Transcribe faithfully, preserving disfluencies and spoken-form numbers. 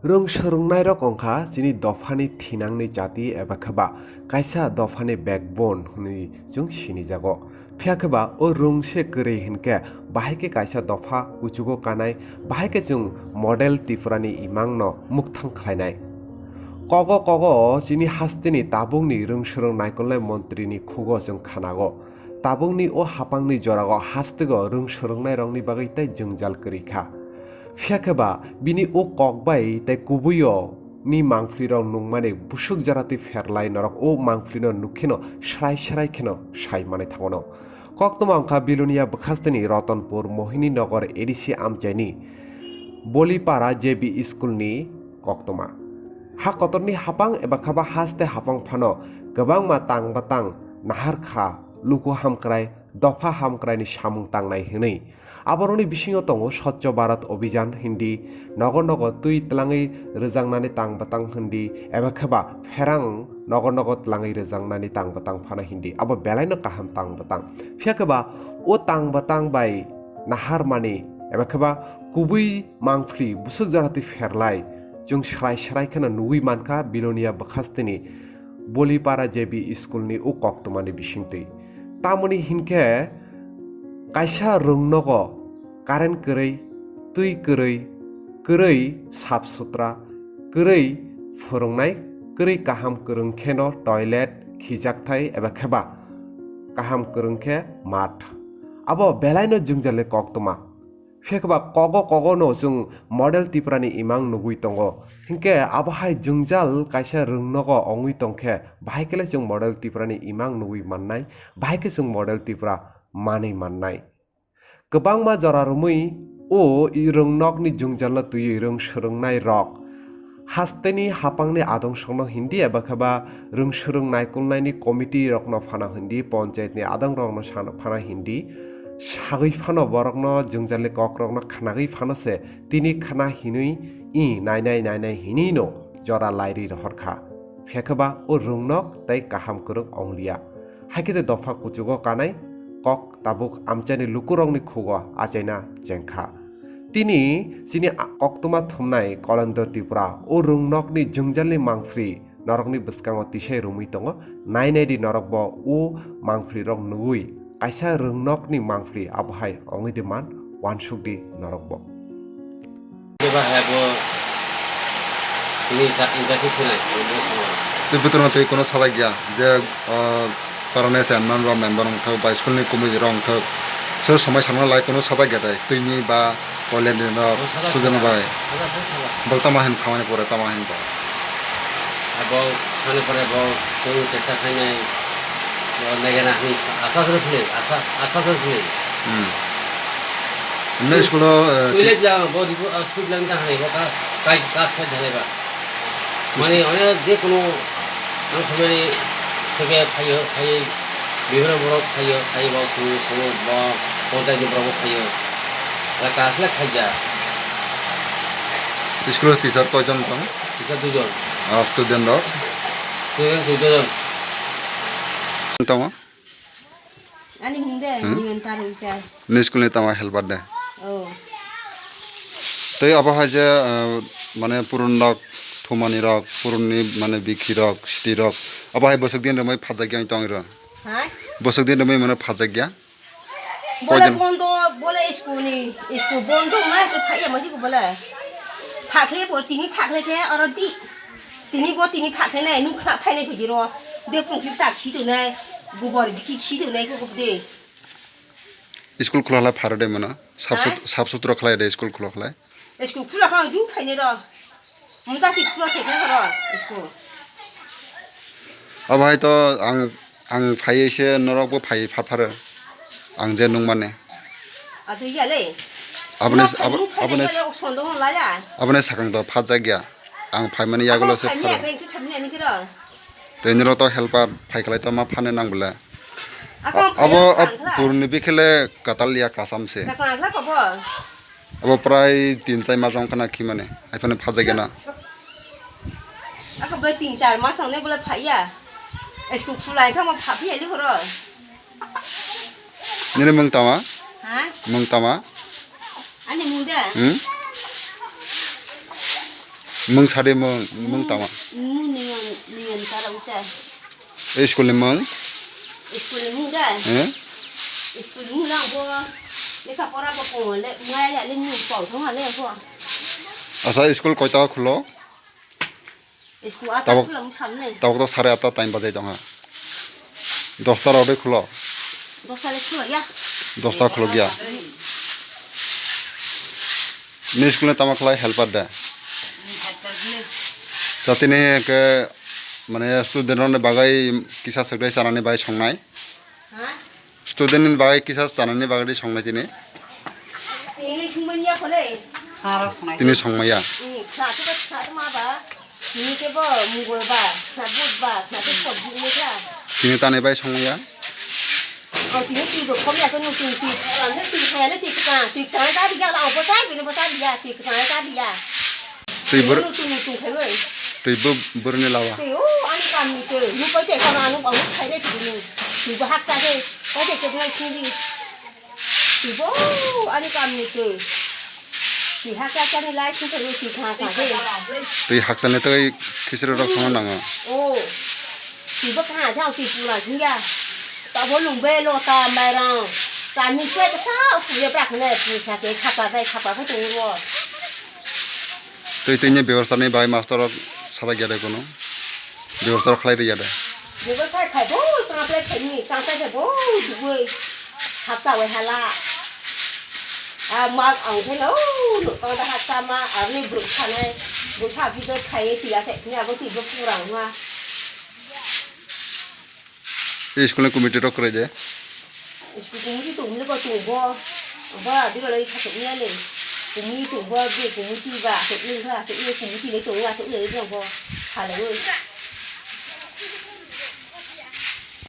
Rwng swrwngnairok wngkha chini dophani thinangni chati eba khe ba kaisa dophani backbone hwnwi chwng sinijago. Phiya khe ba o rwng se kwrwi hinkhe bahai khe kaisa dopha kuchugo kanai, bahai khe chwng model Tripurani imangno mukthang khlainai. Kogo kogo chini hasteni tabukni rwng swrwng naikolnai montrini khugo chwng khanago. Tabukni o hapangni jorao hasteo rwng swrwngnairokni bagwi tei jwngjal kwrwi kha. Phiya khe ba bini o kok bai tei kubuio ni mangphlirok nungmani busuk jora twi pherlai norok o mangphlino nukkheno srai srai kheno sai manwi thangono. Koktwma wngkha Bilonia bwkhasteni Ratanpur Mohini Nagar A D C amchaini Bolipara J B school ni koktwma. Ha kotorni hapang eba khe ba haste hapang phano kwbangma tang batang nahar kha, luku hamkrai, dopha hamkraini samung tangnai hwnwi. Aborokni bisingo tongo Swachh Bharat Abhiyan hindi, nogo nogo twi twlangwi rwjaknani tang batang hindi, eba khe ba pherang nogo nogo twlangwi rwjaknani tang batang phano hindi. Abo belaino kaham tang batang. Phiya khe ba o tang batang bai naharmani, eba khe ba kubui mangphli busuk jora twi pherlai, chwng srai srai kheno nugwi mankha Bilonia bwkhasteni Bolipara J B school ni o koktwmani bisingtwi. Tamoni hinkhe kaisa rwngnogo current kwrwi, twi kwrwi, kwrwi sap sutra, kwrwi phwrwngnai, kwrwi kaham kwrwng kheno toilet, khijakthai eba khe ba kaham kwrwng khe math. Abo belaino jwngjal ni koktwma. Phiya khe ba kogo kogo no chwng model Tripura ni imang nugwi tongo. Hinkhe abo hai jwngjal kaisa rwngnogo ongwi tongkhe, bahai khe le chwng model Tripura ni imang nugwi mannai, bahai khe chwng model Tripura manwi mannai. Kwbangma jora romwi o i rwngnokni jwngjalno twiwi rwng swrwngnai rok hasteni hapangni adong songno hindi eba khe ba rwng swrwng naikolnaini committee rokno phano hindi, ponchayatni adong rokno sano phano hindi, sagwi phano borokno jwngjalni kokrokno khnagwi phano se tini khna hinwi i nainai nainai hinwino jora lairwi rohor kha. Phiya khe ba o rwngnok tei kaham kwrwng ong liya. Hai khe tei dopha kuchugo kanai kok tabuk amchaini lukurokni khugo achaina chengkha. Tini chini a-, koktwma thumnai Kolendro Tripura o rwngnokni jwngjalni mangphri norokni bwskango tisai romwi tongo. Nai nai di norokbo o mangphrirok nugwi kaisa rwngnokni mangphri abo hai ongwi di man uansuk di norokbo. Keba hai bo tini ja-, injustice hinai, ang bo sango. Tei buturno tei kono sajak ya je, ah, parane chairman rok, member wngthok, ba school ni committee rok wngthok, so somai samano lai kono sajak ya dai, twi ni ba toilet ni rok, Sajak, student sajak. Bai. Sajak, sajak. Bo tamo hin samani pore tamo hin bo. Abo samani pore bo twi chesta khainai, bo naigena hin asa suru philwi, asa, asa suru philwi. Hmm. Himne school o, eh, School ti- life lang, bo ribu, ah, school lang ta hanai, bo ka, kai, class five hanai ba. Mane, onek je kono, ang khamani theke phaio, phai, bibra borok phaio, phai bo sungo, sungo, bo, ponchayat ni borok bo phaio. Ba class le khaija. School o teacher koijon tong? Teacher duijon. Ah, student rok? Student duijon. Tamo? Ani mung de, Hmm? Niman Tarung chai. Ni school ni tamo helper de? Oh. Tei abo hai je, eh, mane purun rok, thumani rok, purun ni mane bikhi rok, siti rok. Abo hai bwswk din romwi phatjak ya tong ro. Hai? Bwswk din romwi mane phatjak ya? Bole Koijon? Bondo, bole school ni, school bondo ma ke phaiya ma jiko bole. Phakle bo tini phakle ke oro di. Tini bo tini phakle nai nuk khna phainai phidi ro. De pung ki ta khi tu nai. Gubor bikhi khi tu nai ko de. School khulala pharo de mano. Sap sut-, Hai? Sap sutra khlai de school khulok khlai. School khulok khlai ju phainai ro. Mungsa ki khulok khe khe ro school. Abo hai to ang, ang phaiwi se norok bo phaiwi phat pharo. Ang je nung mane. Ado ya le. Abone, Nok abo, phaiwi abone, phaiwi le ok sondong laya. Abone sakang to phatjak ya. Ang phaimani yagulo se pharo. Tei nirok to helper phai khlai to ma phane nang bole. Ako abo phai abo phai khlai. Purni bikhele katal ya kasam se. Kasam khlai kobo. Abo prai tin chai mas wng khana khimani. Hai phano phajak ya na. Ako bai tin char mas wng ne bole phai ya. Esko khulai kha ma pha phi ya li khoro. Nini mung tama? Ha? Mung tama? Ani mung de? Hmm? Mung sadi mung, mung tama. Mung niyan, niyan tara uta. E school ni mung? School ni mung da? Eh? School ni mung lang bo. Lekha pora bo ko le, maya ya le mung pau thong ha le bo. Asa school koita khulo? School ata Tabok, khulo mung samne. Tabok to sare atta time bajai tong ha. Dosta rok de khulo. Dosta le khulo ya. Dosta khulo ya. Ni school ni tama khlai helper da. Jatini ke mane student rok ni bagwi kisa swkdai chanani bai songnai. Ha? Student ni bagwi kisa chanani bagwi songnai tini. Tini songmani ya khole. Tini songmaya. Hmm, sa tu ka sa tu ma ba. Tini ke bo mugol ba, sa but ba, sa tu pot di ne ka. Tini tani bai songmaya. Oh, tini ti do khom ya ko nu ti ti. Ram he ti kha ya le ti ka, ti ka ta di ya la o bo ta bi ne bo ta di ya, ti ka ta di ya. Twi bor-, Twi nutung nutung khai bai. Twi bo borni lawa. Twi o ani kam ni twi. Nu pai te kam anu kam khai de twi nu. Twi bo hak ta de. Pai te ke ngai twi di. Twi bo ani kam ni twi. Twi hak ta ta ni lai twi khai twi kha kha de. Twi haksa ni twi khisri rok songna nango. O. Twi bo kha thang twi pura jingya. Ta bo lung be lo ta mai rang. Ta mi swe ta sa ku ye brak ne twi kha ke khapa bai khapa ko twi ro. Twi twi ni bebostha ni bai master rok sajak ya de kono. Bebostha rok khlai rwya de. Bebostha khai bo, tangplai khai ni, tangplai khai bo, dugui. Hapta wai hala. A ma ang khai no, no tang da hapta ma, ang ni bruk khanai. Bo sa bi do khai ti ya khai ni abo ti bo pura ma. E school ni committee rok kwrwi de. School committee tong le ko tong bo. Ba di ro lai kha tong ya le. Committee tong bo, be committee ba, tong le ba, tong le committee le tong ya, tong le tong bo. Khala oi.